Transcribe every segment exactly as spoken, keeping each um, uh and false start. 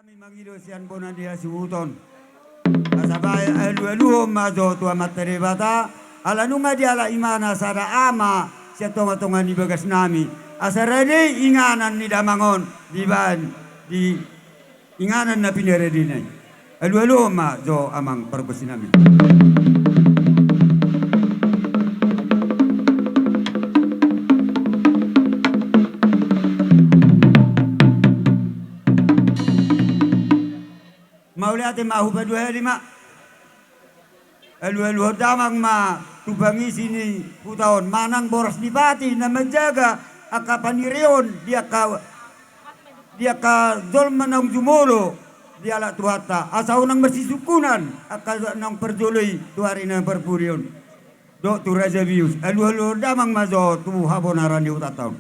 Hami mangido sian bona ni hasuhuton. Asa baen alualuhon ma jo tu Amanta Debata, ala nunga dialap ibana sada ama sian tongatonga ni bagasnami. Asa rade inganan ni damang on dibaen di inganan na pinaradena i. Alualuhon ma jo amang pargonsinami. Mauliate ma, hupaduahali ma. Alualuhon damang ma tu pangisi ni huta on manang boras ni pati na manjaga angka panireon di angka, di angka jolma naung jumolo dialap Tuhanta, asa unang marsisungkunan angka naung parjolo i tu ari na parpudi on. Dohot tu raja bius, alualuhon damang ma jo tu habonaran ni hutanta on.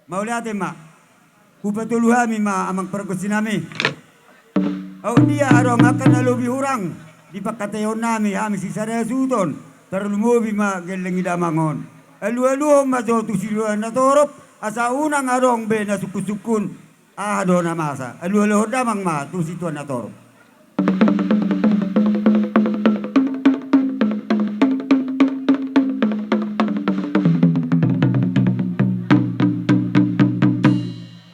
Mauliate ma. Hupatolu hami ma amang pargonsinami. Aut dia adong angka na lobi hurang di pangkataionnami hami sisada hasuhuton, tarlumobi ma gelleng ni damang on. Alualuhon ma jo tu situan na torop, asa unang adong be na sungkunsungkun aha do na masa. Alualuhon damang ma tu situan na torop.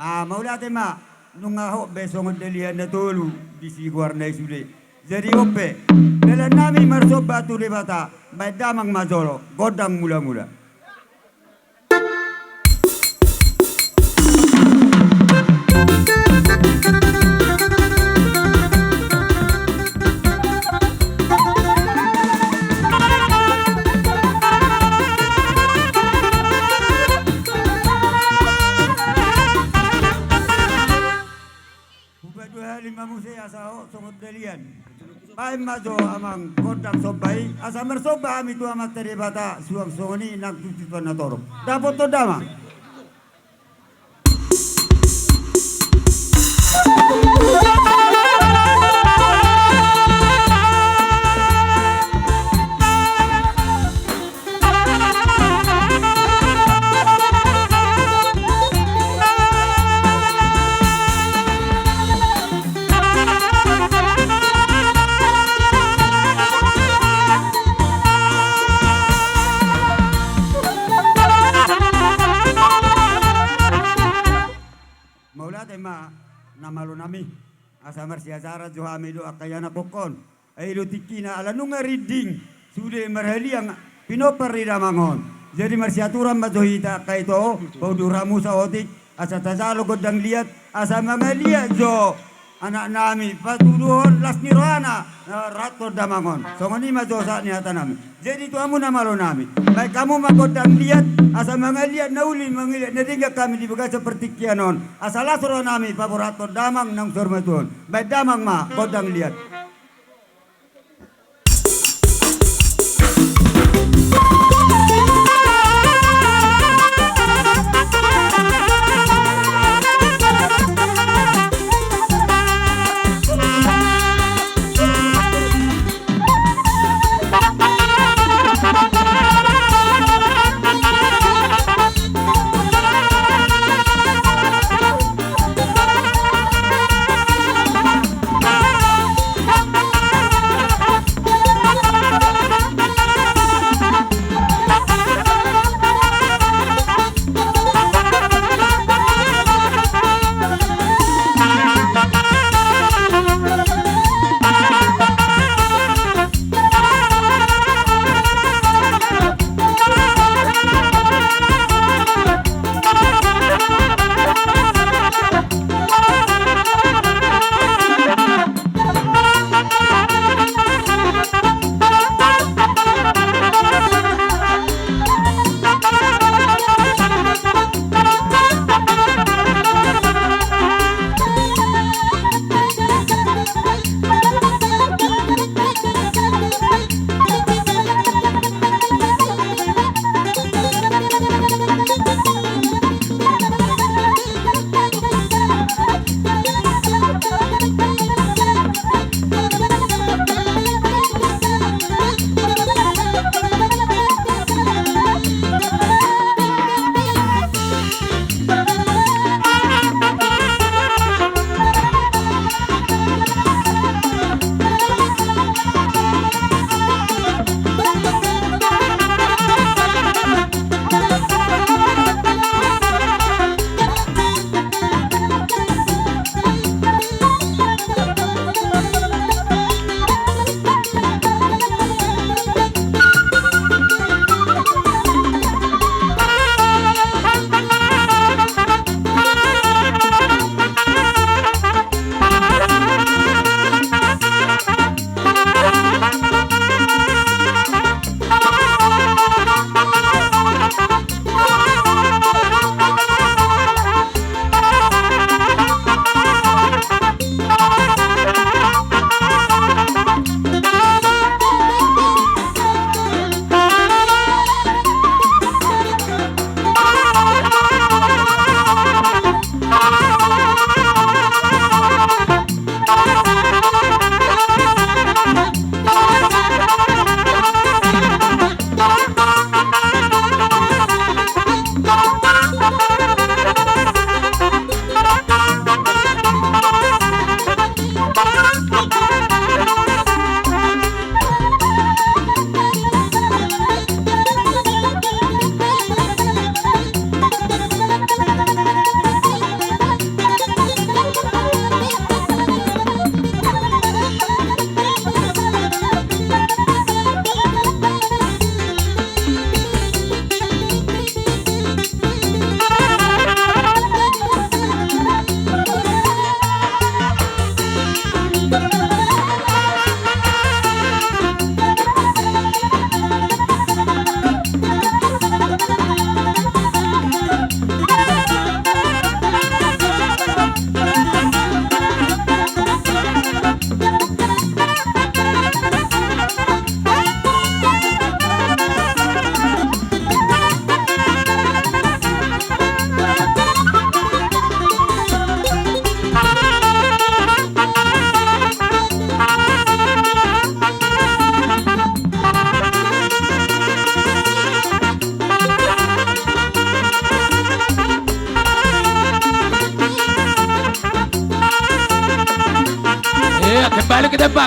Ah, mauliate ma. Nunga hot be songon dalihan na tolu disi goarna i sude. Jadi on pe, dalannami marsomba tu Debata, baen damang ma jolo gondang mulamula. Hupaduahali ma muse asa hot songon dalihan. Baen ma jo amang gondang somba i, asa marsomba hami tu Amanta Debata suang songon i nang tu situan na torop. Dapothon damang. Mauliate ma na malonami. Asa marsiajaran jo hami dohot angka ianakhon. Ai do tingkina ala nunga rinding sude marhaliang pinompar ni damang on. Jadi marsiaturan ma jo hita angka ito, paundur hamu saotik, asa tajalo gondang liat, asa mangaliat jo anaknami patuduhon las ni rohana na rathon damang on. Songon i ma jo sahat ni hatanami. Jadi tu hamu na malonami, baen hamu ma gondang liat, asa mangaliat na uli mangiliat na denggan hami di bagasan partingkian on, asa las rohanami paborathon damang naung saur matua on. Baen damang ma gondang liat.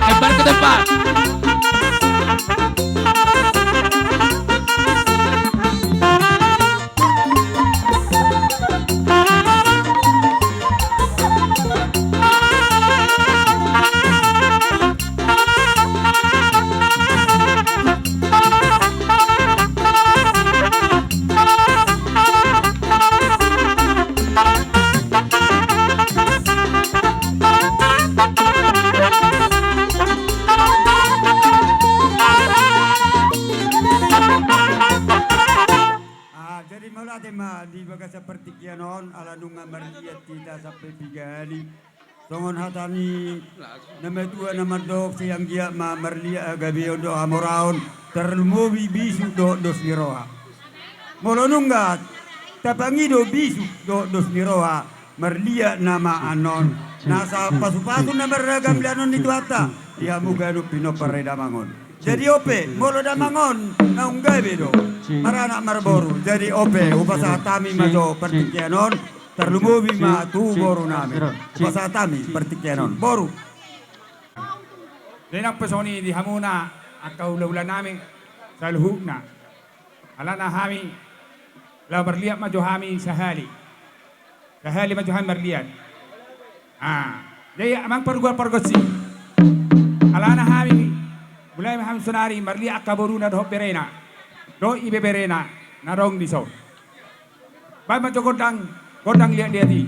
Lempar ke depan. Ah, jadi mauliate ma di bagasan partingkian on, ala nunga marliat hita sampe piga hali. Songon hata ni na matua na mandok, sai anggiat ma marliat hagabeon dohot hamoraon, tarlumobi bisuk dohot dos ni roha. Molo nunga tapangido bisuk dohot dos ni roha, marliat nama annon. Nasa pasupasu na marragam di annon ni Tuhanta di hamu ganup pinompar ni damang on. Jadi on pe, molo damang on naung gabe do maranak marboru, jadi on pe hupasahat hami ma jo partingkian on, tarlumobi ma tu boru nami. Hupasahat hami partingkian on, boru. Jadi nang pe songon i di hamuna angka hulahula nami saluhutna. Alana hami laho marliat ma jo hami sahali. Sahali ma jo hami marliat. Ah, jadi amang pargual pargonsi, alana hami mulai ma hami sonari marliat angka boruna dohot berena dohot ibeberena na adong dison. Baen ma jo gondang, gondang liatliat i.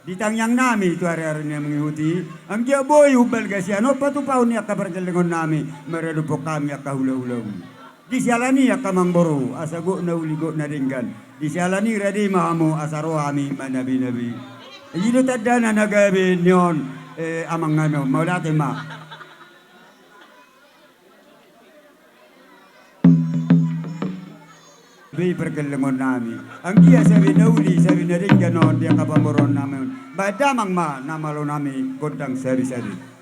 Di tangiang nami tu ari-ari na mangihut i, anggiat boi umbalga sian on patupahon ni angka pargellengon nami maradophon hami angka hula-hula uli. Di siala ni i angka amangboru, asa gok na uli gok na denggan. Di siala ni i rade ma hamu asa ro hami manabi-nabi. I do tandana na gabe nion, eh, amang nami on, mauliate ma. Be i pargellengon nami. Anggiat sabe na uli, sabe na denggan on di angka pamoruon nami on. Baen damang ma na malo nami gondang sabe-sabe.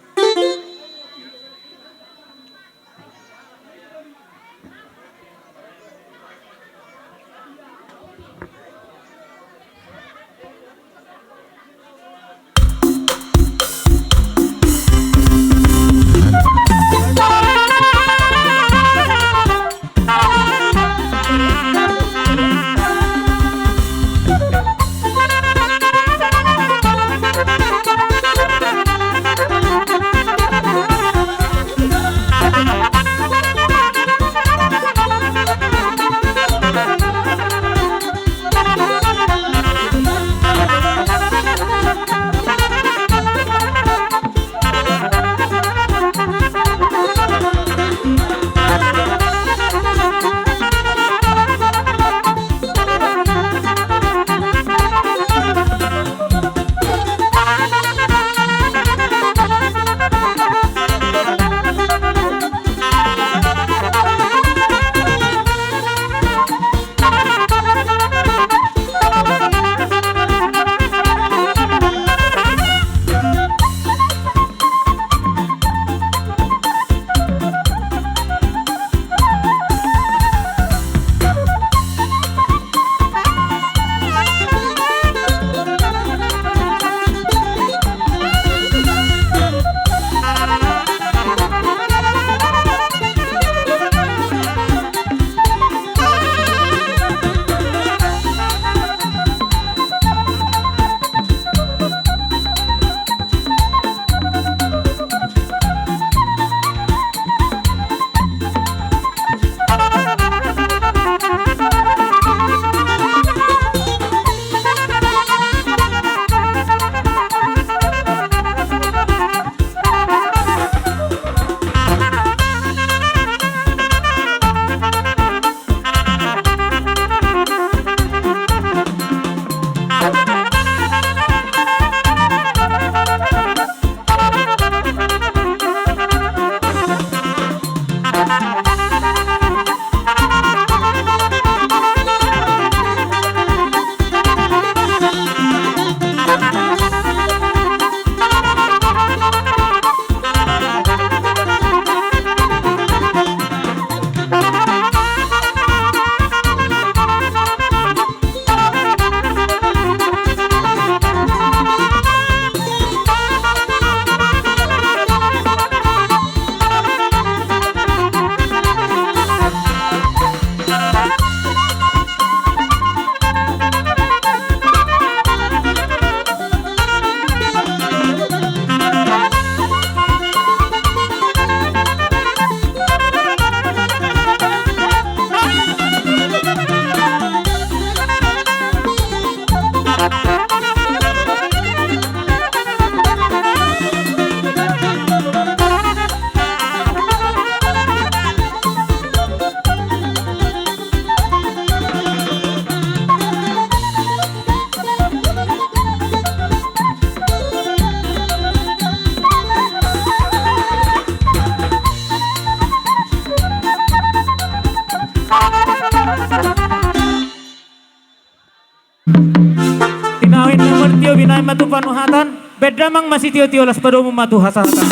Binahen ma tu martio, binahen ma tu panuhatan, baen damang ma sitio-tio, las padomu ma tu hasahatan.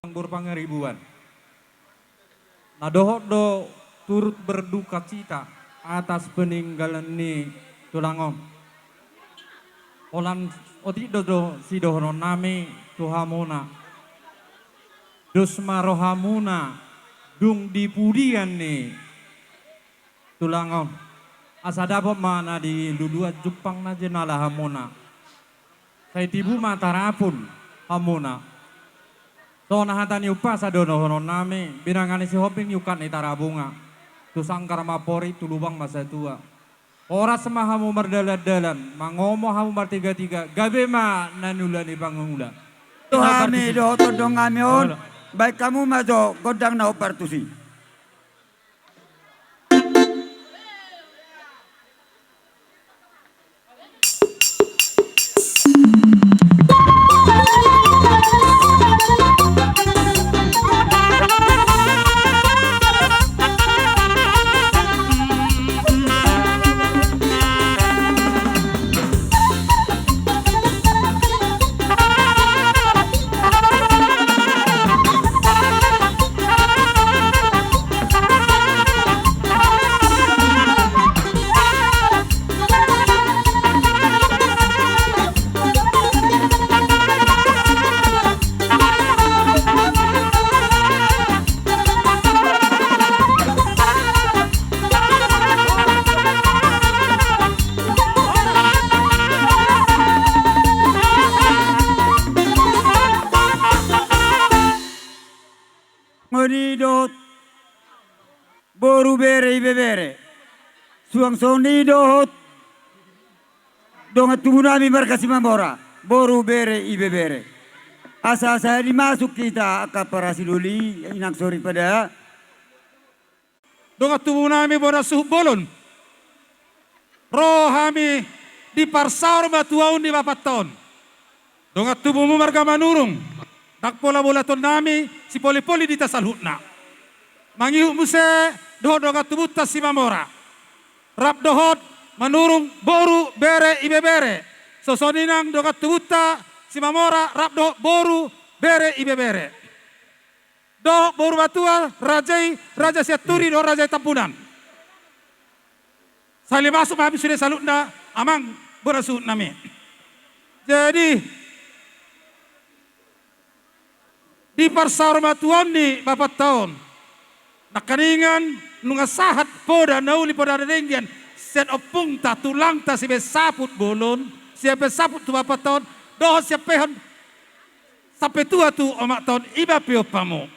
Anggur Pangaribuan. Na dohot do turut berdukacita atas peninggalan ni tulang on. Holan otik do, do sidohonon nami tu hamuna. Dos ma rohamuna dung di pudian ni tulang on, asa dapot ma na di luluan jumpang na jinala hamuna. Sai tibu ma tarapun hamuna. Songon hata ni umpasa do dohonon nami, binanga ni Sihombing ni ungkap ni Tarabunga. Tu sanggar ma amporik, tu lubang ma satua. Horas ma hamu mardalan-dalan, mangomo hamu martiga-tiga, gabe ma na niula ni pangula. Tu hami dohot tondong hami on, baen hamu ma jo gondang na hombar tusi. Songon i dohot boru, bere, ibebere. Suang songon i dohot dongan tubu nami marga Simamora, boru, bere, ibebere. Asa, asa di masuk hita angka parasi doli, inang soripada. Dongan tubu nami bona suhut bolon. Ro hami di parsaor matuaon ni bapanta on. Dongan tubumu marga Manurung, ndang pola mauliateon nami sipoli-poli di hita saluhutna. Mangihut muse dohot dongan tubunta Simamora. Rap dohot Manurung boru, bere, ibebere. Songon i nang dongan tubunta Simamora rap dohot boru, bere, ibebere. Dohot boru matua, raja i, Raja Sianturi dohot Raja i Tampunan. Sahali masuk ma hami sude saluhutna, amang, bona suhut nami. Jadi, di parsaor matuaon ni bapanta on, nangkiningan nunga sahat poda na uli, poda na denggan, sian ompungta, tulangta, sibaen saput bolon, sibaen saput tu bapanta on, dohot siampehon sampe tua tu omakta on, i ma piompamu.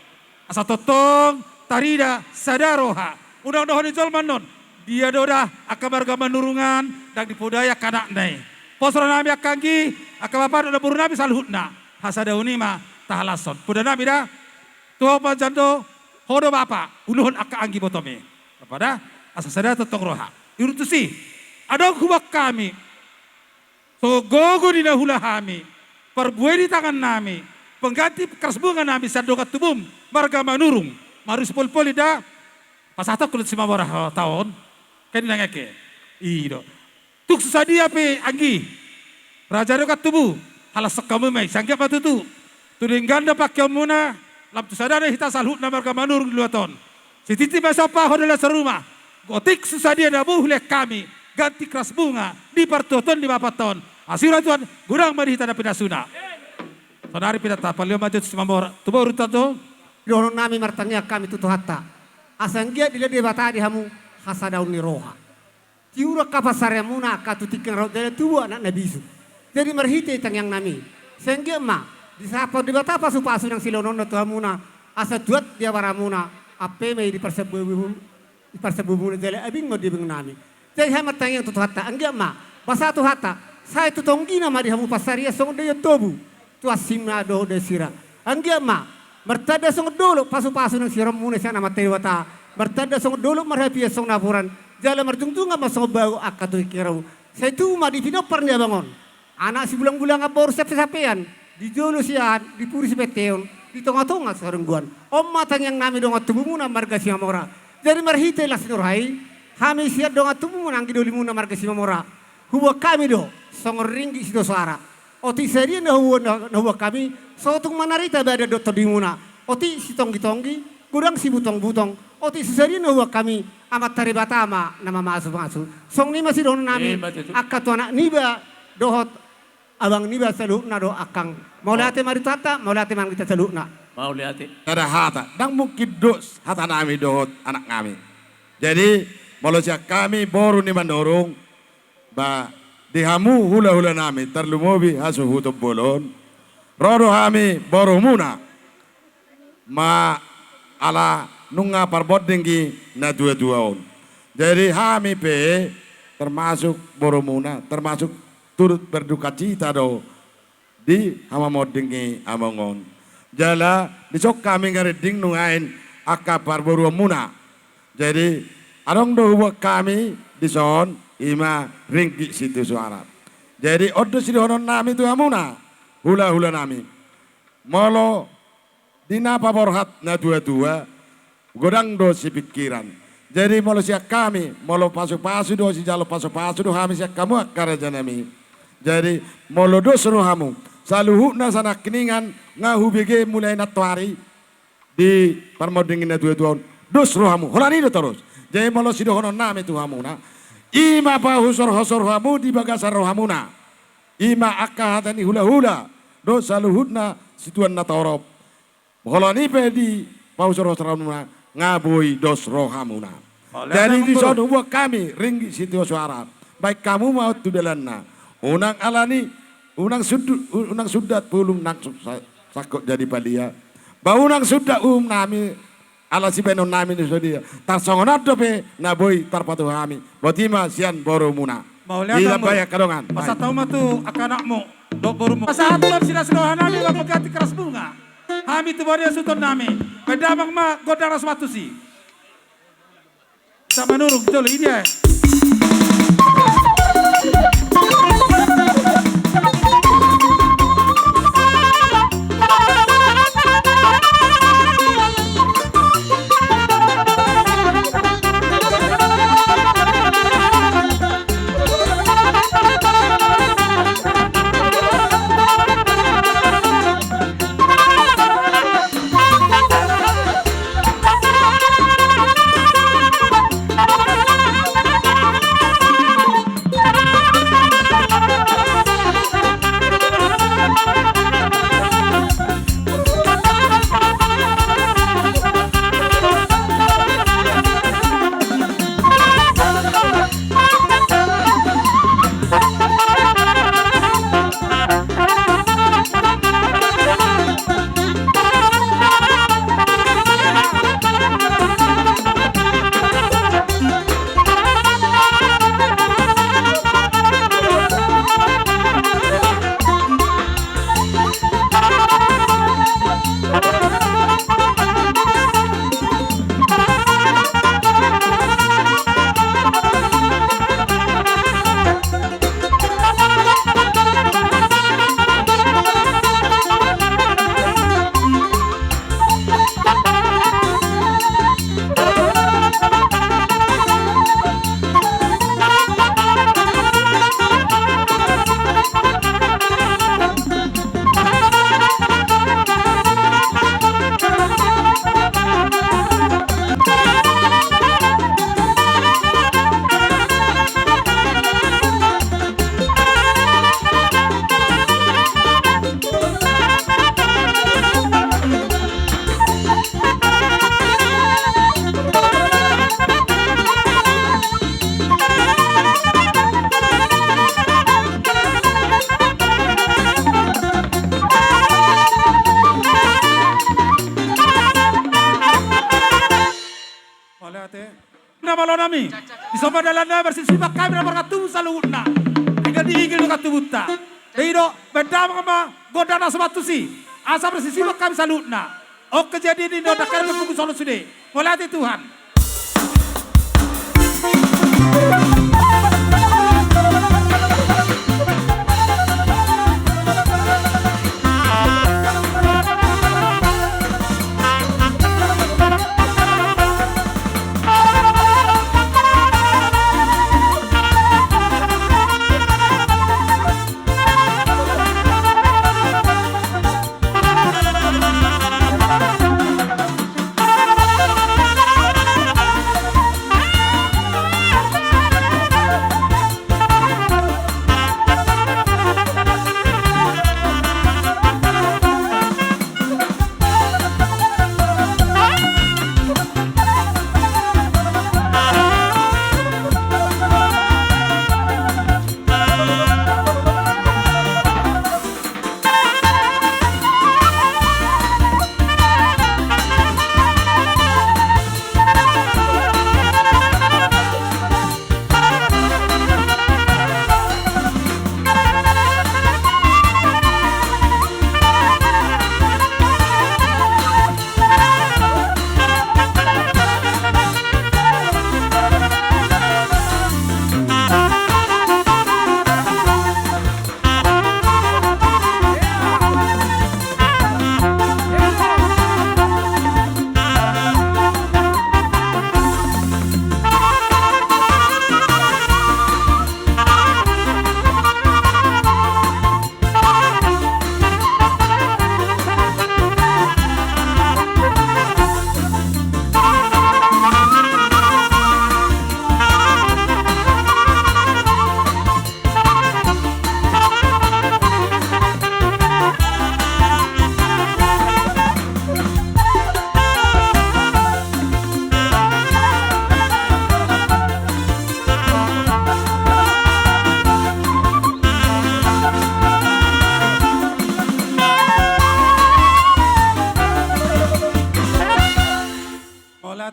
Asa tongtong tarida sada roha. Unang dohot ni jolma annon, dia do da angka marga Manurung an ndang dipodai angka anakna i. Pos roha nami angka anggi, angka bapa dohot namboru nami saluhutna. Hasadaon i ma tahalashon. Poda nami da, tu ho manjalo, ho do bapa, uluhon angka anggi ibotom i. Bapa da, asa sada tongtong roha. Irutusi, adong huboan hami songon gogo ni na huula hami, parbue ni tangan nami, pengganti keras bunga nami sian dongan tubum marga Manurung, marhite poli-poli da, pasahathon tu Simamora hata on, kan inang eke. I do. Tung so sadia pe anggi, raja dongan tubu, halashon hamu ma i, sai anggiat ma tutu. Tu denggan do pangkeonmuna, lam tu sada do hita saluhutna marga Manurung di luat on. Sititi ma somba, hodo las rumah. Otik so sadia na boi hulean hami ganti keras bunga di partuaton ni bapanta on. Asi Tuhan, godang ma di hita na pinasuna. Saonari pe da, tapalua ma jo tu Simamora, tu borunta jo. Dohonon nami, martangiang hami tu Tuhanta, asa anggiat dilehon Debata di hamu hasadaon ni roha. Tiur angka pansarianmuna angka tu tingki na ro, jala tubu anak na bisuk. Jadi marhite tangiang nami, sai anggiat ma disahaphon Debata pasu-pasu nang silehononna tu hamuna, asa tuat di abaramuna, ampe ma i di parsambubumuna, di parsambubumuna jala abing ma di abingnami. Jadi hami martangiang tu Tuhanta, anggiat ma basa Tuhanta, sai tu tonggina ma di hamu pansarian songon daion tobu tu asingna dohot daion sira. Anggiat ma martanda songon dolok pasu-pasu nang siaranmuna sian Amanta Debata, martanda songon dolok marhapian songon napuran, jala marjungjungan ma songon bago angka tu tingki na ro. Sai tubu ma di pinompar ni abang on anak sibulang-bulangan, boru siampe-ampean, di jolo siahaan, di pudi sipenteon, di tonga-tonga siharungguan. On ma tangiang nami dongan tubumuna marga Simamora. Jadi marhite las ni roha i, hami sian dongan tubumuna anggi dolimuna marga Simamora, huboan hami do songon ringgit sitio soara. Otik sadia na huboan, na huboan hami, so tung manarita badan dohot tondimuna. Otik sitonggi-tonggi, godang sibutong-butong. Otik so sadia na huboan hami, Amanta Debata ma na mamasu-masu. Songon i ma sidohonon nami, ima tutu, angka tu anak niba dohot abang niba saluhutna dohot angkang. Mauliate ma di Tuhanta, mauliate ma di hita saluhutna. Mauliate. Sada hata, ndang mungkin dos hata nami dohot anak nami. Jadi, molo sian hami boru ni Manurung, ba, di hamu hulahulanami, tarlumobi hasuhuton bolon, ro do hami borumuna. Ma ala nunga parmonding i natuatua on. Jadi hami pe termasuk borumuna, termasuk turut berdukacita do di hamamonding i amang on. Jala dison hami ngarinding nuaeng angka parboruonmuna. Jadi adong do huboan hami dison, i ma ringgit sitio suara. Jadi on do sidohononnami tu hamuna, hulahulanami. Molo di na paborhat natuatua, godang do sipingkiran. Jadi molo sian hami, molo pasupasu do, sijalo pasupasu do hami sian hamu angka rajanami. Jadi molo dos rohamu, saluhutna sanangkiningan nga hubege mulai nantoari di parmonding i natuatua on, dos rohamu, holan i do torus. Jadi molo sidohononnami tu hamuna, i ma pahusorhusor hamu di bagasan rohamuna. I ma angka hata ni hulahula dohot saluhutna situan na torop. Holan i pe di pahusorhusor hamuna nga boi dos rohamuna. Jadi dison huboan hami ringgit sitio suara. Baen hamu ma on tu dalanna. Unang alani, unang sundat, unang sundat pulung nang sa-, sangkot jadi palia. Ba unang sundat uhumnami ala sibaenonnami na so dia. Tarsongon on dope na boi tarpatupa hami. Boti ma sian borumuna. Mauliate angka dongan. Pasahat ma tu angka anakmu dohot borumu. Pasahat ma tu sida sidohononnami, ma pengganti keras bunga. Hami tu bodia suhutonnami. Baen damang ma gondang na so tusi. Sa manurung jolo i dia. Mauliate. Na malo nami. Dison ma dalanna, marsipasipa hami na marga tubu saluhutna. Ingkon diinggil do hatubuanta. Jadi do, baen damang ma gondang na so tusi. Asa marsipasipa hami saluhutna. Oke, jadi ni do, dakkan punggu solo sude. Mauliate Tuhan.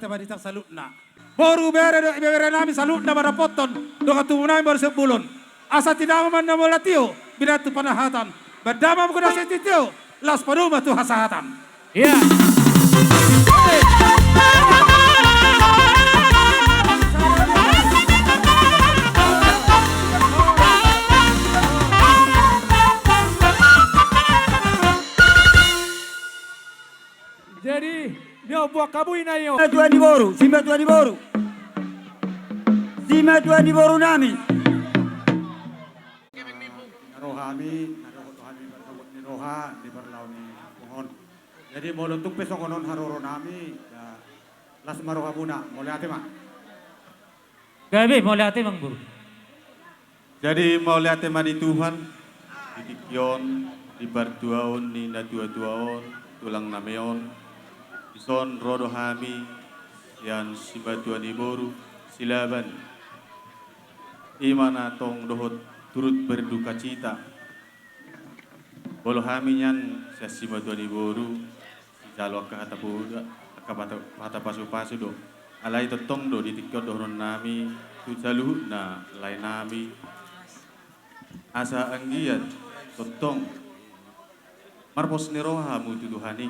Marita saluhutna. Boru, bere dohot ibebere nami saluhutna mandapothon dongan tubu nami boru Situmorang. Asa tinama ma na mauliate, binattu panahatan. Bahen damang muna sitio, laos padomu ma tu hasahatan. Iya. Jadi, dia buat kamu ini, ayo. Simatua ni boru, simatua ni boru. Simatua ni boru nami. Na ro hami, na ro hami, na ro hami, na ro hami, di parlao ni pohon. Jadi, molo tung pe songon on haroro nami, ya, las ma rohamuna, mauliate ma. Gabe, mauliate, Amangboru. Jadi, mauliate ma di Tuhan, di tingki on, di partuaon ni natuatua on, tulang nami on, dison ro do hami, sian simatua ni boru, Silaban. I ma na tong dohot turut berdukacita. Molo hami nian sian simatua ni boru, sijalo angka hata poda, angka hata, hata pasupasu do. Alai tongtong do di tingki on dohonon nami, tu saluhutna lae nami. Asa anggiat, tongtong. Marpos ni roha hamu tu Tuhan i.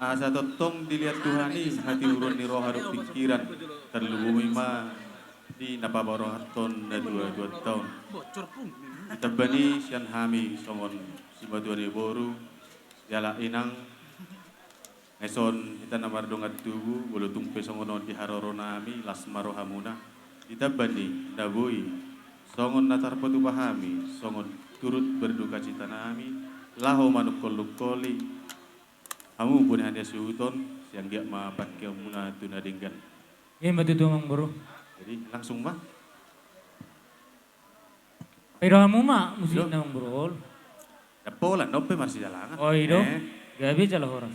Asa tongtong dilehon Tuhan i, hatiuron ni roha dohot pingkiran, tarlumobi ma di na paborhathon natuatuanta on. Ditamba ni sian hami songon simatua ni boru, jala inang, nga dison hita na mardongan tubu, molo tung pe songon on di haroro nami, las ma rohamuna. Ditamba ni na boi, songon na tarpatupa hami, songon turut berdukacita nami, laho manungkollungkoli, hamu boni hasuhuton, sai anggiat ma pangkeonmuna tu na denggan. Ima tutu, Amangboru. Jadi, langsung ma. Pai do hamu ma, musik na, Amangboru. Dappolan, dope marsijalangan. O, i do. Eh. Gabe jala horas.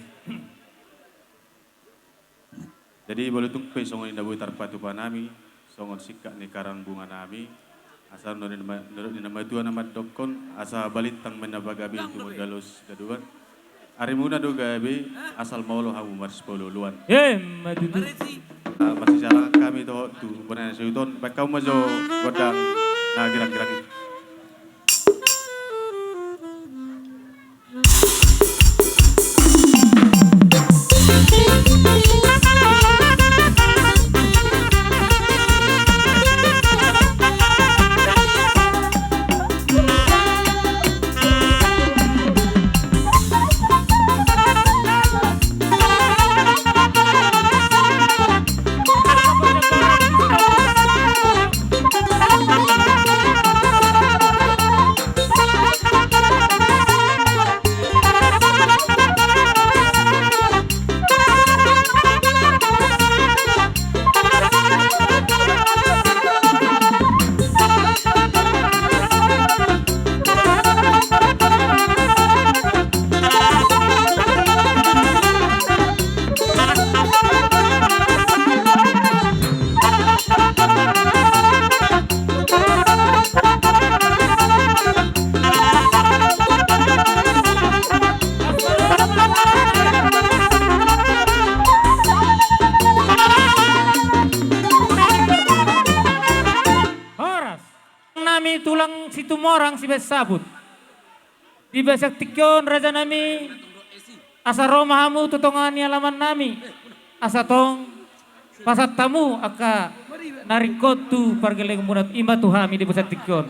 Jadi, molo tung pe songon i na boi tarpatupa nami, songon singkat ni karangbunga nami, asa nidok ni na matua na mandokkon, asa balintang ma na pagabe tumundalhon sigaduan. Arimuna do gabe, asal maol hamu marsipaolooloan. Ima tutu. Ah, marsijalangan hami dohot tu bona na suhut on, baen hamu ma jo gondang na girang-girang i. Horas. Nami tulang Situmorang sibaen sabut. Di bagasan tingki on, raja nami, asa ro ma hamu tu tonga ni alaman nami, asa tong pasahat hamu angka na ringkot tu pargellengonmuna, ima tu hami di bagasan tingki on.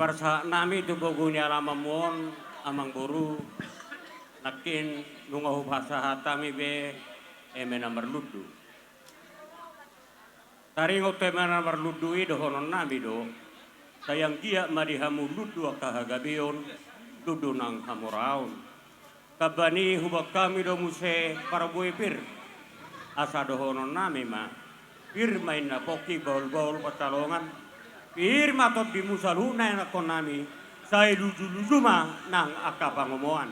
Parsahat nami tu pogu ni alamanmu on, amang boru, nangkin nunga hupasahat hami be eme na marlundu. Taringot tu eme na marlundu i dohonon nami do, sai anggiat ma di hamu lundu angka hagabeon, lundu nang hamoraon. Tamba ni i hubaen hami do muse parbue pir. Asa dohonon nami ma, pir ma inna pongki bahulbahul pansalongan, pir ma tondimu saluhutna ianakkon nami, sai lujuluju ma nang angka pangomoan.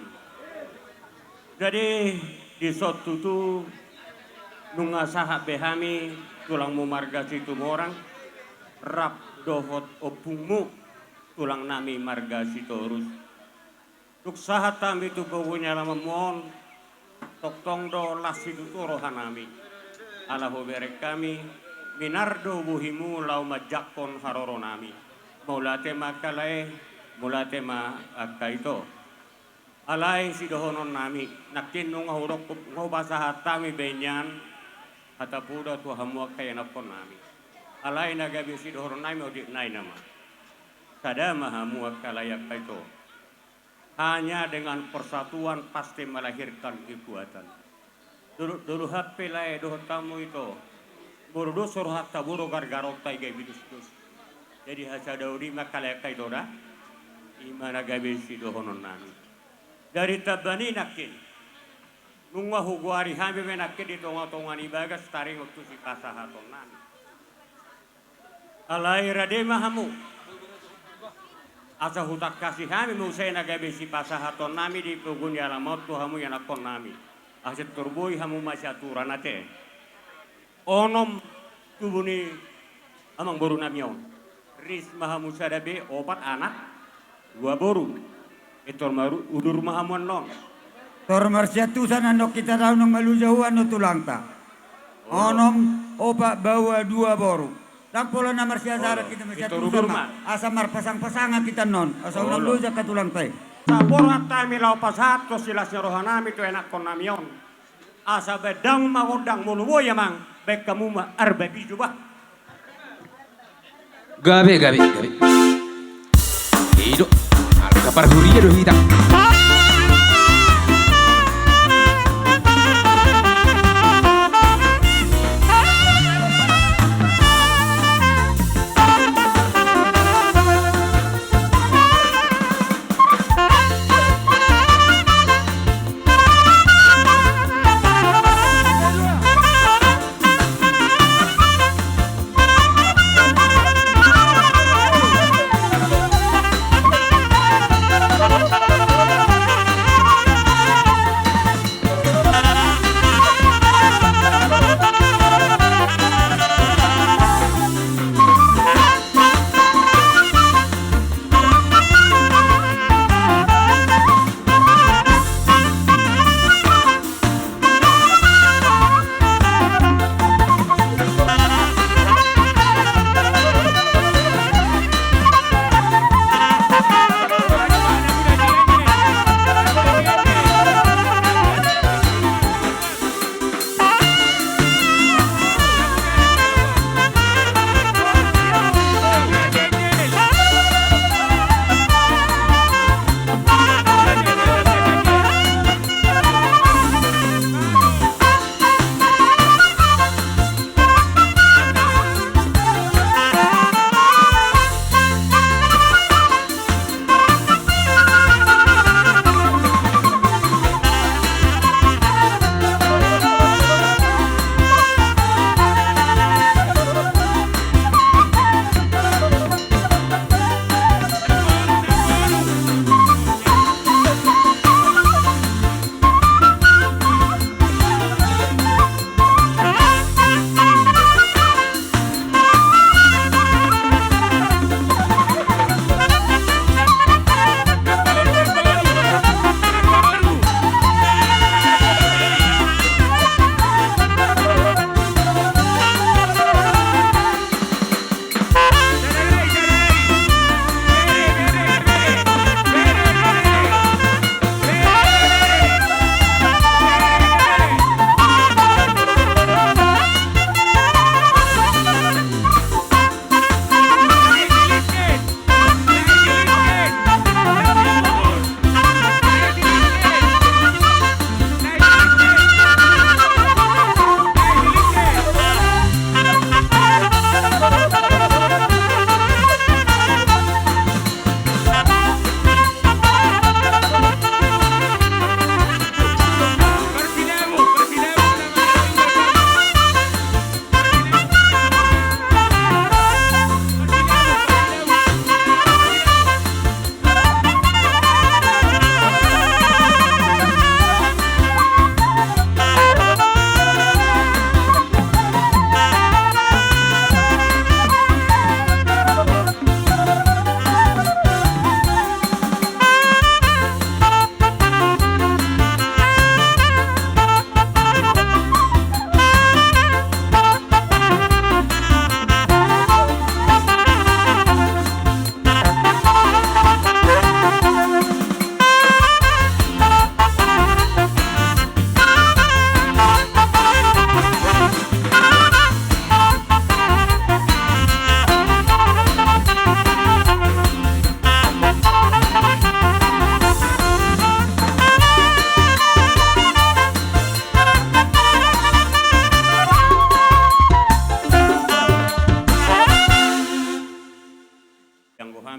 Jadi, dison tutu nunga sahat be hami tulangmu marga Situmorang, rap dohot ompungmu tulang nami marga Sitorus. Dung sahat hami tu pogu ni alamanmu on, tongtong do las situtu roha nami. Ala hubereng hami, minar do bohimu laho manjangkon haroro nami. Mauliate ma angka lae, mauliate ma angka ito. Alai sidohonon nami, nangkin nunga hudok, nunga hupasahat hami be nian hata poda tu hamu angka ianakkon nami. Alai na gabe sidohonon nami otik nai nama. Sada ma hamu angka lae angka ito. Hanya dengan persatuan pasti melahirkan kekuatan. Dolok-dolokan pe lae dohot hamu ito. Molo dos rohanta, boru gargaronta i gabe dos-dos. Jadi hasadaon i ma angka lae angka ito da. I ma na gabe sidohonon nami. Dari tamba ni nangkin. Nunga hugoari hami be nangkin di tongatonga ni bagas taringot tu sipasahaton nami. Alai rade ma hamu. Asa hutangkasi hami muse na gabe sipasahaton nami di pogu ni alaman on tu hamu ianakkon nami. Asa tor boi hamu masiaturan ate. Onom tubu ni amang boru nami on. Ris ma hamu sada be opat anak. Dua boru. Pintor maru-, udur ma hamu annon. Tor marsiantusan annon hita tahu nang maluja hu annon tulangta. Olo. Onom, opat, baoa, dua boru. Ndang pola na marsiajaran hita, marsiantusan ma. Olo. Pintor udur ma. Asa marpasangpasangan hita annon. Asa unang loja angka tulangta i. Saporhat hami laho pasahat tu silas ni roha nami tu ianakkon nami on. Asa baen damang ma gondang, molo boi amang, baen hamu ma arba pijo bah. Gabe, gabe, gabe. I do, angka parhuria do hita.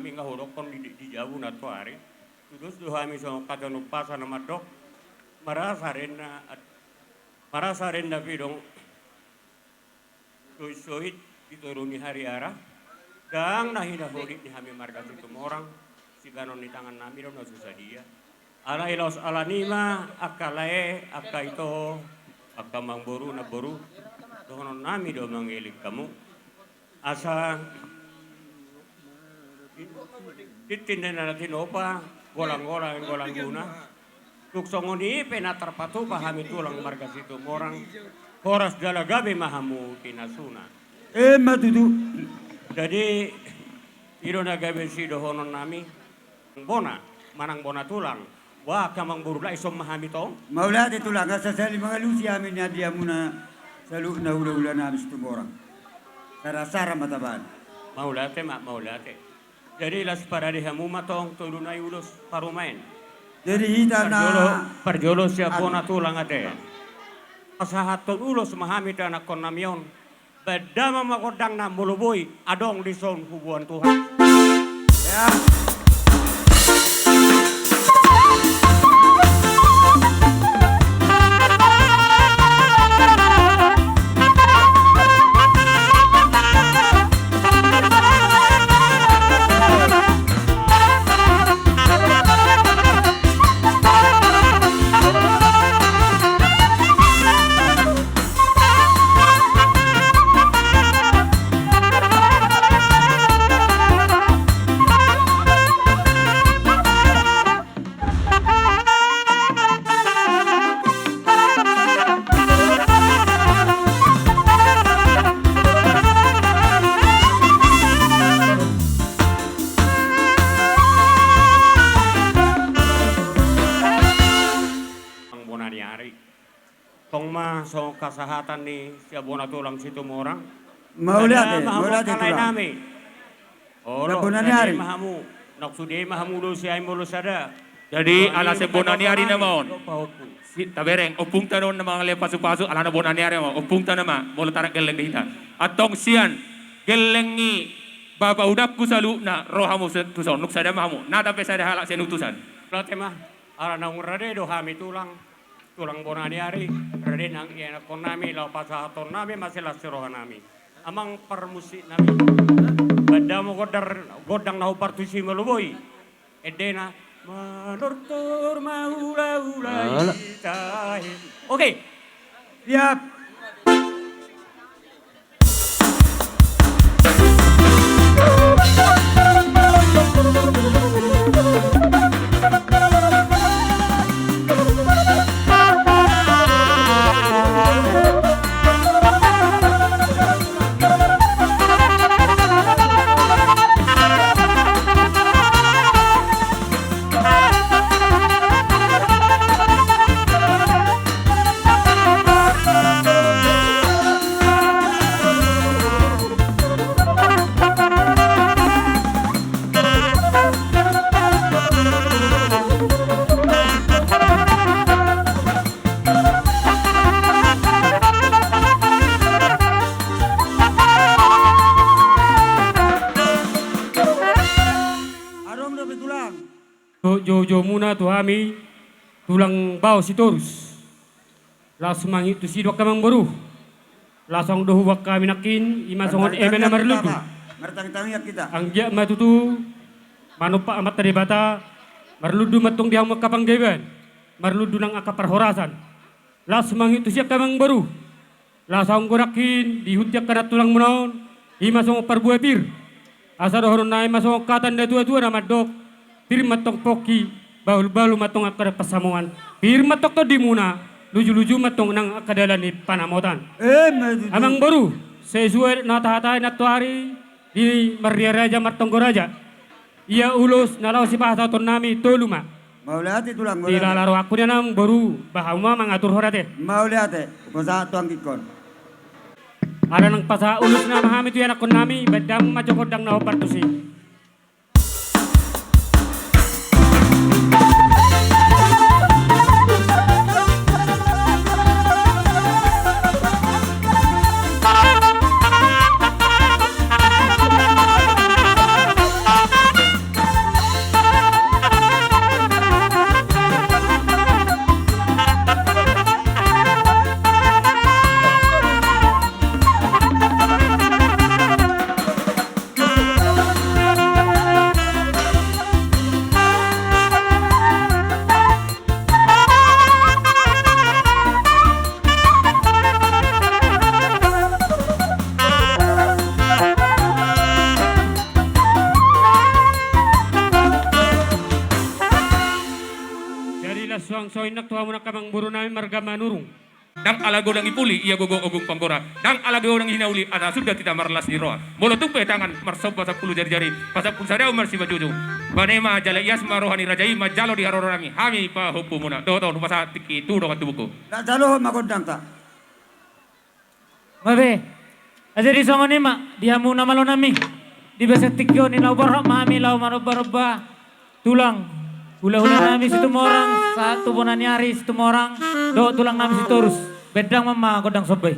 Hami nga hudokkon di, di jabu na tuari. Tudos do hami songon hata ni umpasa na mandok. Marasa renna, marasa renna pidong. Soitsoit di toru ni hariara. Ndang na hinaholit ni hami marga Situmorang. Sibahenon ni tangan nami do na so sadia. Alai laos alani ma angka lae, angka ito, angka amangboru, namboru, dohonon nami do mangelek hamu. Asa tintin na tinopa, golang-golang golang guna. Tung songon i pe na tarpatupa hami tulang marga Situmorang. Horas jala gabe ma hamu pinasuna. Emma tutu. Jadi i do na gabe sidohonon nami. Bona manang bona tulang. Wah, angka amangboru, lae, ison ma hami tong. Mauliate tulang, asa sahali mangalusi hami ni hadiahmuna saluhutna hulahula nami Situmorang. Sara-sara ma tabaen. Mauliate ma, mauliate. Jadi laos parade hamu ma tong tolu nai ulos parumaen. Jadi hita na parjolo, parjolo sian bona tulang ate. Pasahathon ulos ma hami tu anakkon nami on. Baen damang ma gondangna molo boi adong dison huboan Tuhan. Ya. Bona ni ari. Tong ma songon hasahatan ni sian bona tulang Situmorang. Mauliate, mauliate tulang. Olo, bona ni ari ma hamu. Nang sude ma hamu do sian molo sada. Jadi ala sian bona ni ari nama on. Tabereng, ompungta do on na mangalean pasu-pasu, alana bona ni ari nama on. Ompungta nama, molo targelleng di hita. Antong sian gelleng ni bapa udakku saluhutna ro hamu tuson, nunga sada ma hamu. Nata pe sada halak sian utusan. Mauliate ma, ala naung rade do hami tulang. Tulang bona ni ari, rade nang ianakkon nami, laho pasahaton nami ma silas ni roha nami. Amang parmusik nami. Baen damang gondang, gondang na hombar tusi molo boi. Endena, manortor ma hulahula i tahe. Oke. Siap. Adong dope tulang. Jou-joumuna tu hami tulang Bao Sitorus. Laos mangihut tusi do angka amangboru. Laos adong do huboan hami nangkin, i ma songon eme na marlundu. Martangiang-tangiang hita. Anggiat ma tutu manompa Amanta Debata, marlundu ma antong di hamu angka panggabean, marlundu nang angka parhorasan. Laos mangihut tusi angka amangboru. Laos adong do nangkin diihut angka na tulangmuna on, i ma songon parbue pir. Asa dohonon nami ma songon hata ni natua-tua na mandok, pir ma antong pongki, bahul-bahul ma antong angka na pansamotan. Pir ma antong tondimuna, luju-luju ma antong nang angka dalan ni panamotan. Emma tutu. Amangboru, sesuai na tahatai nantoari di Marria Raja Martonggo Raja. Ia ulos na laho sipasahaton nami tolu ma. Mauliate tulang. Dilala rohangku nian amangboru, bahen hamu ma mangaturhon ate. Mauliate, hupasahat tu anggingkon. Ala naeng pasahat ulos nama hami tu ianakkon nami, baen damang ma gondang na hombar tusi. Songon i nang tu hamuna angka amangboru nami marga Manurung. Ndang ala godang i puli ia gogo ogung panggora. Ndang ala godang i hinauli asa suda hita marlas ni roha. Molo tung pe tangan marsomba sampulu jarijari, pasampulu sada umur simanjujung. Bane ma jala ias ma roha ni raja i manjalo di haroro nami. Hami pahompumuna. Dohot on hupasahat tingki tu dongan tubuku. Ndang jalo ma gondang ta. Gabe. Jadi songon i ma di hamu na malo nami. Di bagasan tingki on i laho borhat ma hami laho manomba-nomba tulang hulahula nami Situmorang sahat tu bona ni ari Situmorang dohot tulang nami Sitorus. Bendang ma gondang somba i.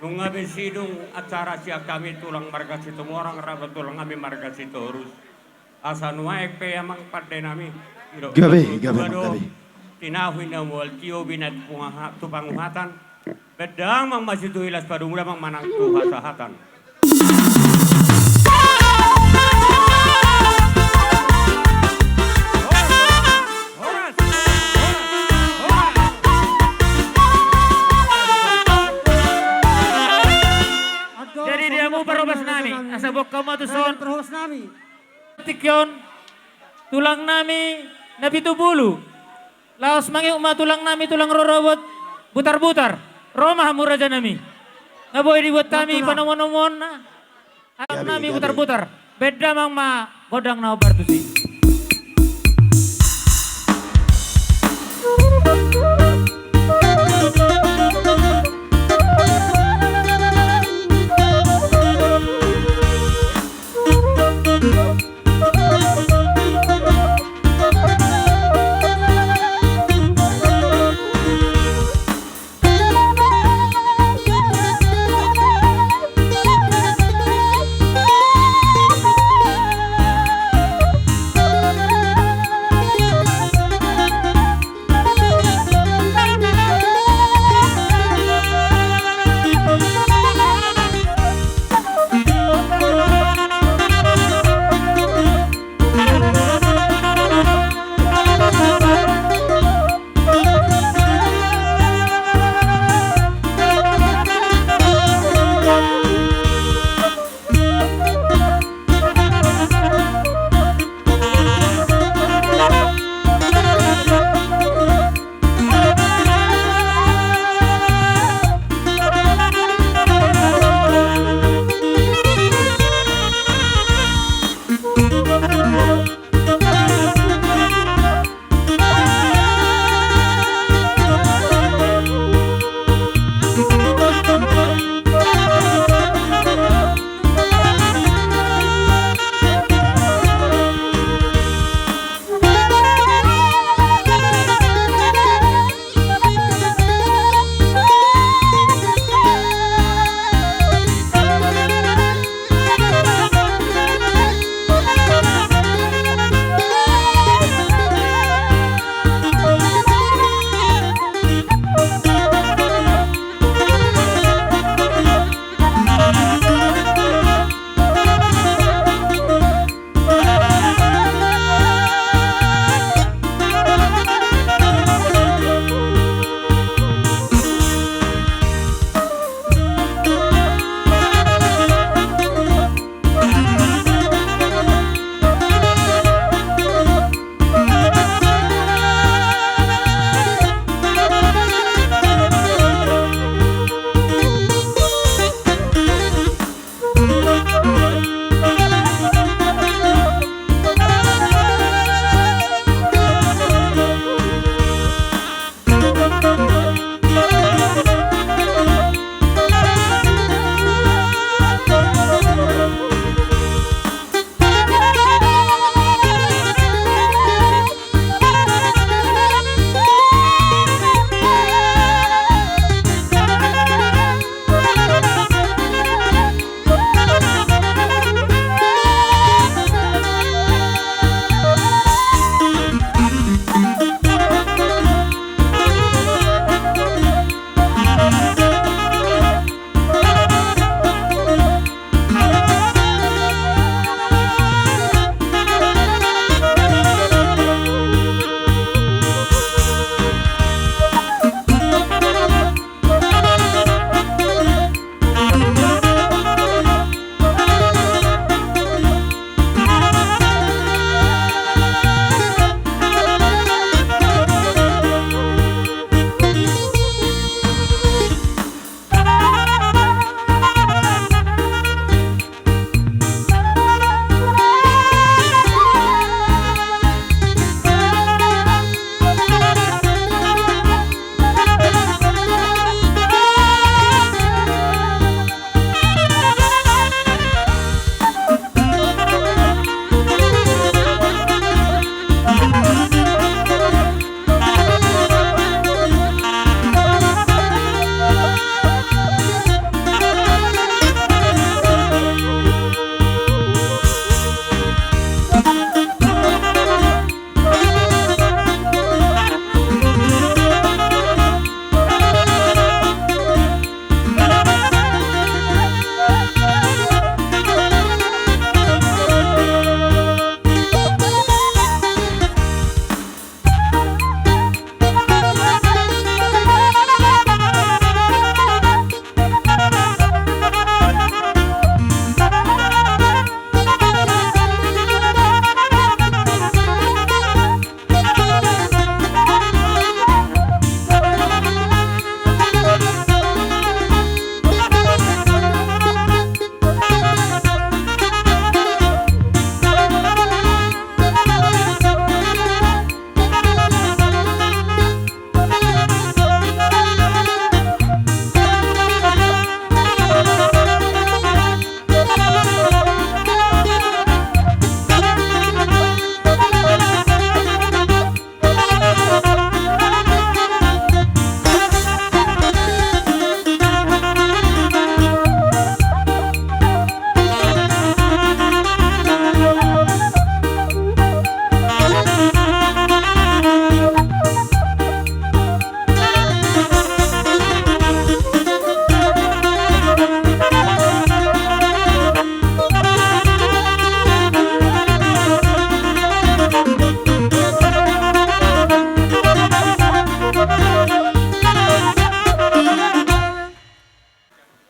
Nunga be sidung acara sian hami tulang marga Situmorang rap dohot tulang hami marga Sitorus. Asa nuaeng pe amang pande nami. Gabe, gabe, gabe. Tinahu na mual tio binat tu panguhatan. Bendang amang masituhi las padumula amang manang tu hasahatan. Jadi di hamu parhobas nami, asa boan hamu ma tuson. Tingki on tulang nami na pitu pulu. Laos mangihut ma tulang nami tulang rorobot Butarbutar. Ro ma hamu raja nami. Nga boi dibuat hami panomunomuonna. Tulang nami Butarbutar. Bendang amang ma gondang na hombar tusi.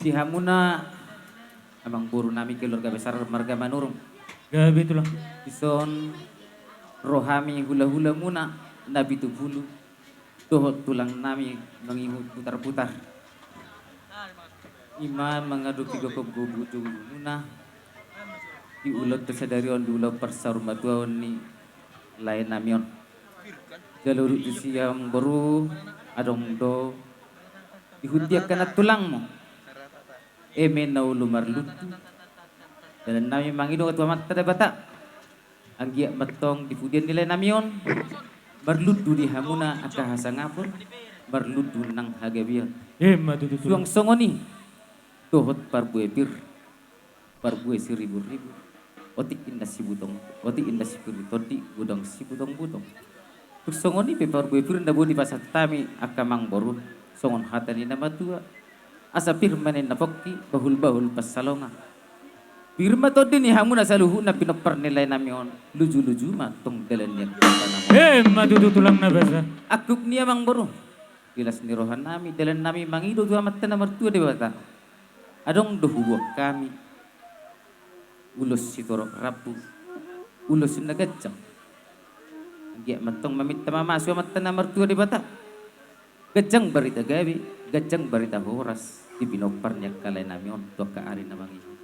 Di hamuna amangboru nami keluarga besar marga Manurung. Gabe tulang. Dison ro hami hulahulamuna na pitu pulu dohot tulang nami mangihut putarputar. Ima mangadopi gokhon bujubujumuna di ulaonta sadari on, di ulaon parsaurmatuaon ni lae nami on. Jala uduti sian boru adong do di huta ni angka nantulangmu. Eme na olo marlundu dalan nami mangido tu Amanta Debata. Anggiat ma antong di pudian ni lae nami on marlundu di hamuna angka hasangapon, marlundu nang hagabeon. Ima tutu tulang. Suang songon i dohot parbue pir, parbue siriburribur, otik inna sibutong, otik inna sipir ni tondi, godang sibutongbutong. Tung songon i pe parbue pir na boi dipasahat hami angka amangboru, songon hata ni na matua: Asa pir ma ninna pongki, bahulbahul pansalongan. Pir ma tondi ni hamuna saluhutna pinompar ni lae nami on, lujuluju ma antong dalan ni angka pansalongan. Ima tutu tulang na basa. Angkup ni amangboru, di las ni roha nami, dalan nami mangido tu Amanta na martua Debata. Adong do huboan hami ulos sitorop rambu, ulos na ganjang. Anggiat ma antong maminta mamasu Amanta na martua Debata. Ganjang barita gabe, ganjang barita horas di pinompar ni angka lae nami on tu angka ari na mangihut.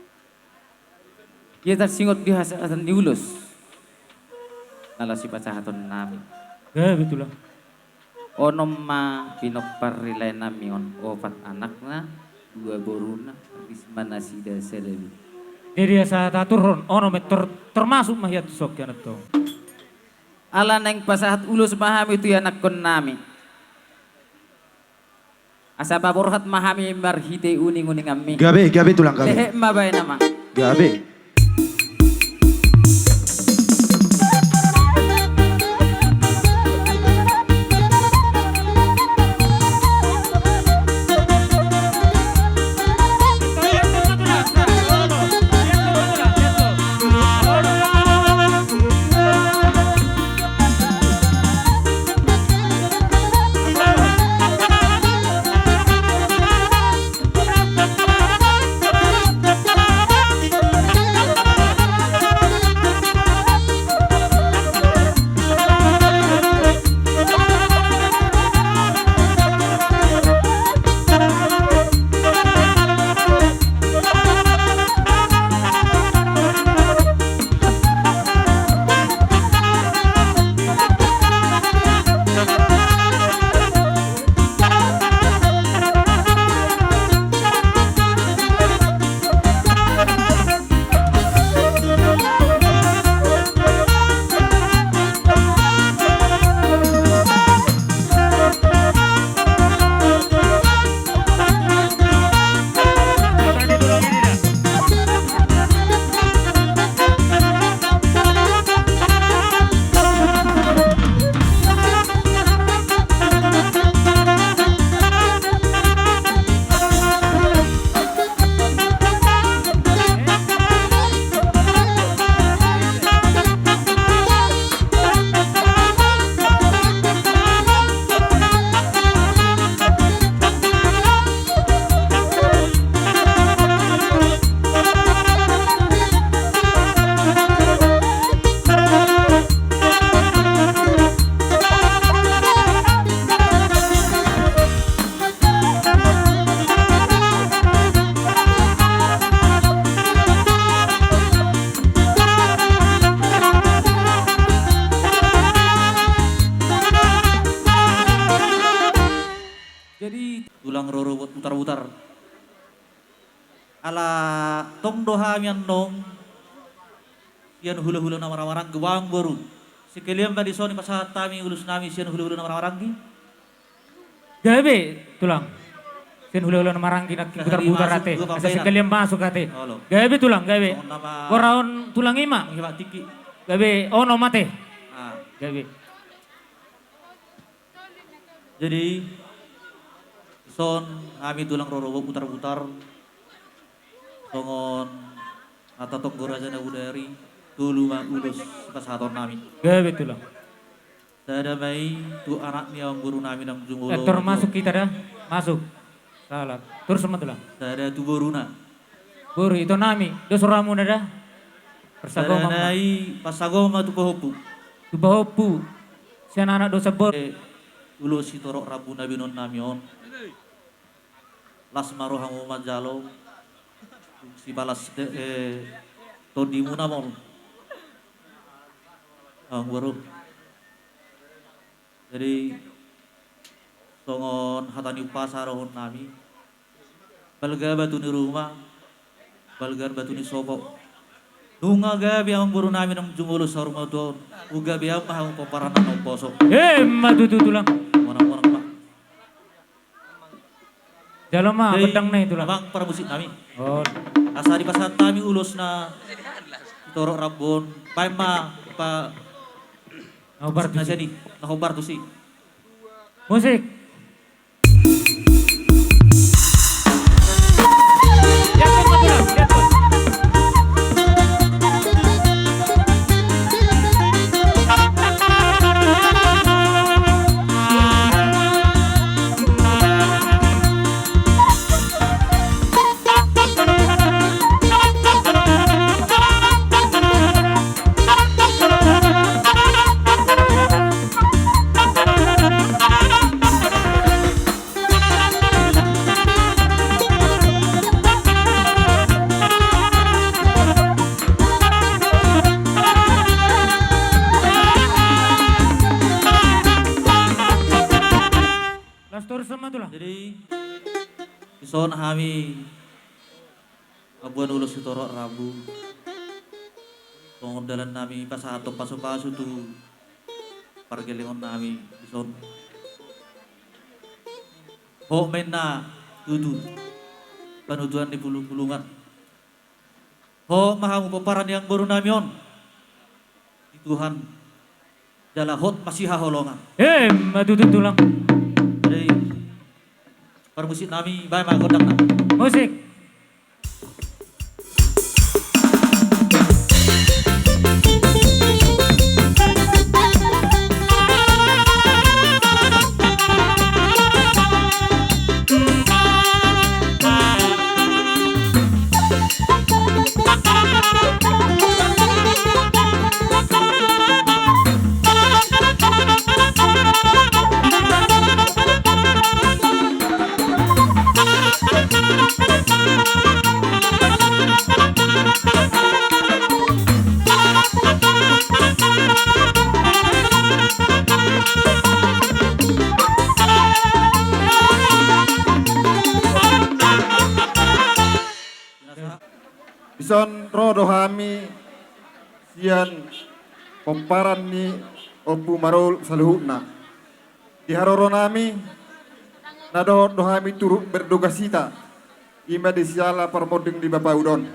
Ia tarsingot di hasahatan ni ulos na laos sipasahaton nami. Gabe tulang. Onom ma pinompar ni lae nami on, opat anakna, dua boruna, ris ma nasida sada be. Jadi asa taturhon, onom ma tor-, termasuk ma hian tu son hian antong. Ala naeng pasahat ulos ma hami tu ianakhon nami. Asa paborhat ma hami marhite uninguninganmi. Gabe, gabe tulang, gabe. Lehet ma baen ama. Gabe. Jadi tulang rorobot butarbutar. Ala tong do hami annon sian hulahula na marhahamaranggi, amangboru. Sekalian ma dison pasahat hami ulos nami sian hulahula na marhahamaranggi. Gabe tulang. Sian hulahula na marhahamaranggi nangkin butarbutar ate. Asa sekalian masuk ate. Gabe tulang, gabe. Goarhon tulang i ma. Gabe, onom ate. Gabe. Jadi dison hami tulang rorobot butarbutar songon hata tonggo raja na bodari, tolu ma ulos sipasahaton nami. Gabe tulang. Sada ma i tu anak ni amangboru nami na jumolo. Tor masuk hita da. Masuk. Salah. Torus ma tulang. Sada tu boruna. Boru, ito nami, dos rohamuna da. Sada nai pasagoman ma tu pahompu. Tu pahompu. Sian anak dosa boru. Eh, ulos sitorop rambu na binoan nami on. Las ma rohamu manjalo. Sibalas de, eh, tondimuna ma on. Amang boru. Jadi songon hata ni umpasa dohonon nami, balga batu ni ruma, balga batu ni sopo. Nunga gabe amang boru nami naung jumolo saur matua on, gabe ma hamu pomparan na umposo. Emma tutu tulang. Monang-monang ma. Jalo ma gondang na i tulang. Amang parmusik nami. Oh. Asa dipasahat hami ulos na sitorop rambu on. Baen ma pa. Na hombar tusi. Na hombar tusi. Musik. Las torus ma tulang. Jadi dison hami mamboan ulos sitorop rambu. Songon dalan nami pasahathon pasupasu tu pargellengon nami dison. Hot ma inna tutu panutuan ni pulungpulungan. Hot ma hamu pomparan ni amang boru nami on di Tuhan. Jala hot ma sihaholongan. Emma tutu tulang. Jadi parmusik nami, baen ma gondang nami. Musik. Dison ro do hami sian pomparan ni Ompu Marolop saluhutna. Di haroro nami na dohot do hami turut berduka cita, i ma di siala parmonding ni bapa uda on.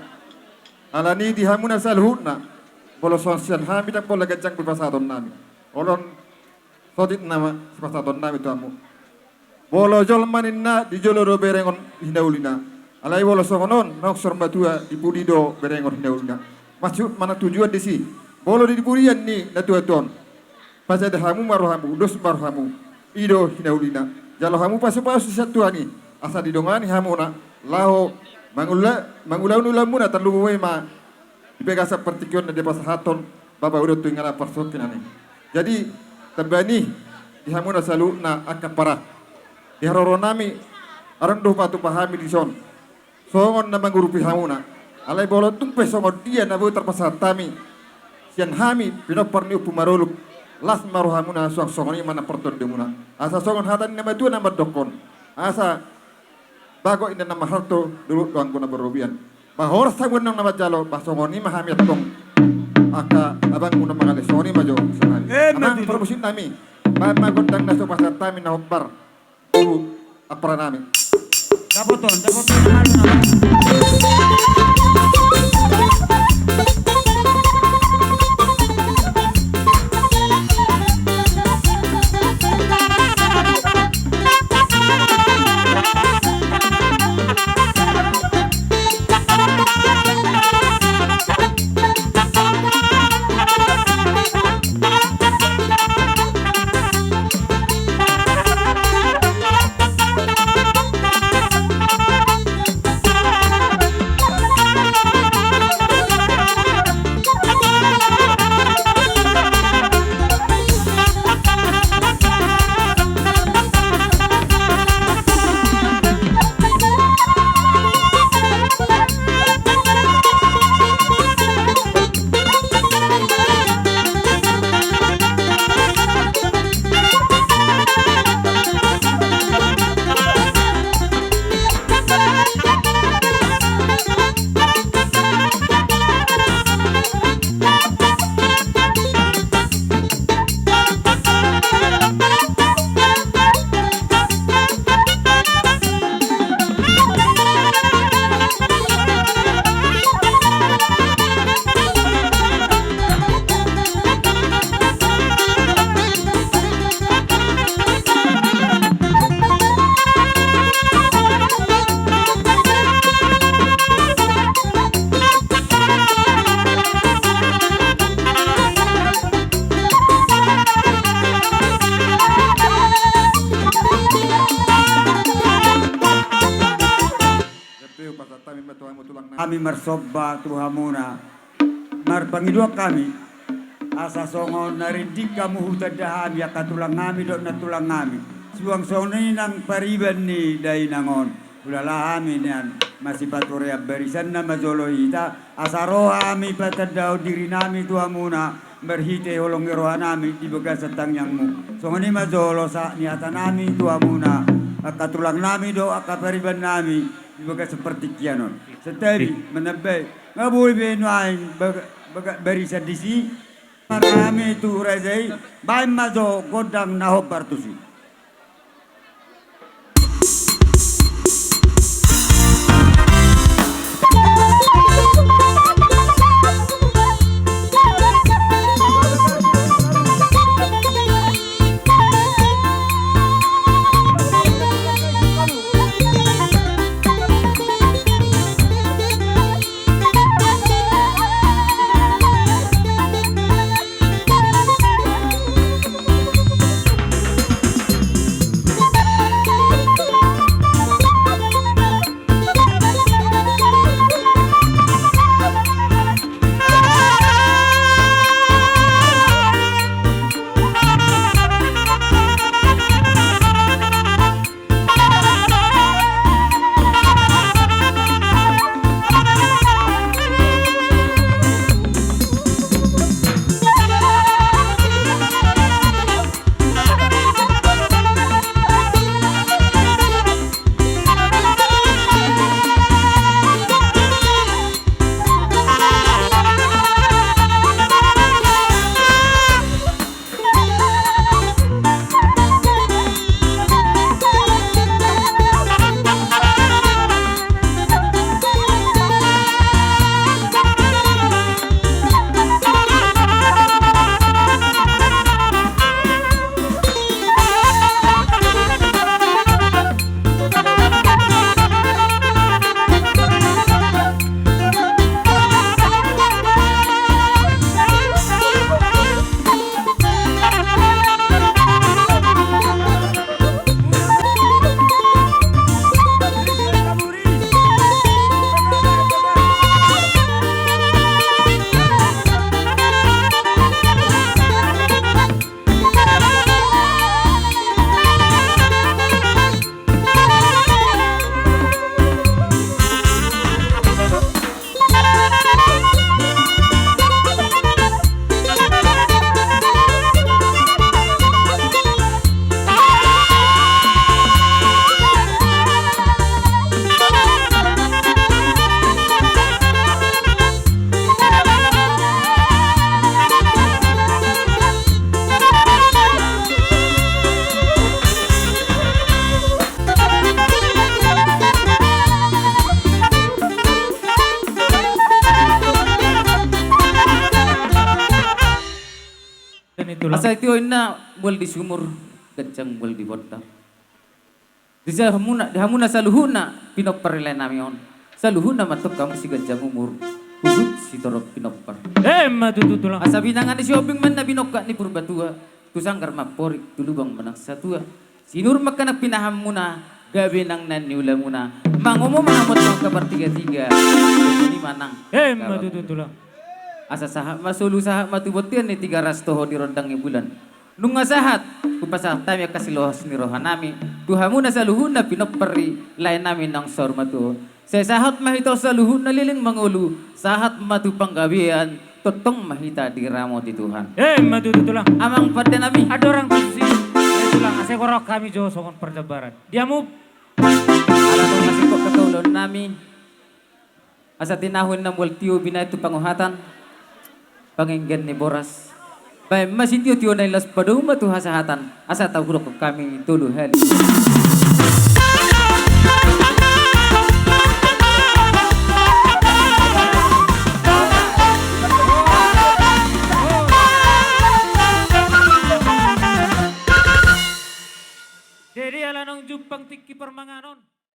Alani di hamuna saluhutna, molo songon sian hami ndang pola ganjang be pasahaton nami. Olo on, sotik nama sipasahaton nami tu hamu. Molo jolma ninna di jolo do berengon hinaulina. Alai molo songon on naung saur matua, di pudi do berengon hinaulina. Maksud manang tujuan disi, molo di pudian ni natuatua on, pajada hamu ma rohamu, dos ma rohamu, i do hinaulina. Jalo hamu pasupasu sian Tuhan i, asa didongani hamuna laho mangula, mangula ulaonmuna, tarlumobi ma di bagasan partingkian na dipasahathon bapa uda tu inganan parsongkinan i. Jadi tamba ni di hamuna saluhutna angka ampara, di haroro nami adong do hupatupa hami dison songon na mangurupi hamuna. Alai molo tung pe songon dia na boi tarpasahat hami sian hami pinompar ni Ompu Marolop, las ma rohamuna, suang songon i ma nang partondimuna. Asa songon hata ni na matua na mandokkon, asa bagot inna na marhalto, dolok do anggo na marrobean. Ba horas hamu nang na manjalo, ba songon i ma hami antong angka abangmu na mangalean, songon i ma jo sian hami. Emma tutu. Amang parmusik nami, baen ma gondang na so pasahat hami na hombar tu ampara nami. Dapoton, dapoton, dapoton. Hami marsomba tu hamuna, marpangidoan hami, asa songon na rinding hamu hutanda hami angka tulang nami dohot nantulang nami, suang songon i nang pariban ni dainang on. Hulala hami nian masipaturean barisan na manjolo hita, asa ro hami patandahon diri nami tu hamuna, marhite holong ni roha nami di bagasan tangiangmu. Songon i ma jolo sahat ni hata nami tu hamuna, angka tulang nami dohot angka pariban nami di bagasan partingkian on. Santabi, manambai, nga boi be nuaeng baga-, baga-, barisan disi, marhami tu raja i, baen ma jo gondang na hombar tusi. Asa i tio inna mual di sumur, ganjang mual di bonda. Di hamuna, di hamuna saluhutna pinompar ni lae nami on. Saluhutna ma tong hamu siganjang umur, huhut sitorop pinompar. Emma tutu tulang. Asa binanga ni Sihombing ma na binongkak ni Purbatua, tu sanggar mamporik, tu lubang manang satua. Sinur ma angka na pinahanmuna, gabe nang na niulamuna. Mangomo ma hamu tu angka partigatiga. Songon i ma nang. Emma tutu tulang. Asa sahat ma solu, sahat ma tu bontean ni Tigaras toho di rondang ni bulan. Nunga sahat, hupasahat hami angka siloas ni roha nami tu hamuna saluhutna pinompar ni lae nami naung saur matua on. Sai sahat ma hita on saluhutna leleng mangolu, sahat ma tu panggabean, tongtong ma hita diramoti Tuhan. Emma tutu tulang. Amang pande nami. Andorang tusi, eh, tulang, asa gorahon hami jo songon parjambaran. Diamu. Ala tong masingkop kakaulon nami. Asa tinahu inna mual tio binahen tu pangohatan, pangenggean ni boras. Baen ma sitio-tio na ilas, padomu ma tu hasahatan, asa tahurokkon hami tolu hali. Jadi ala naung jumpang tingki parmanganon.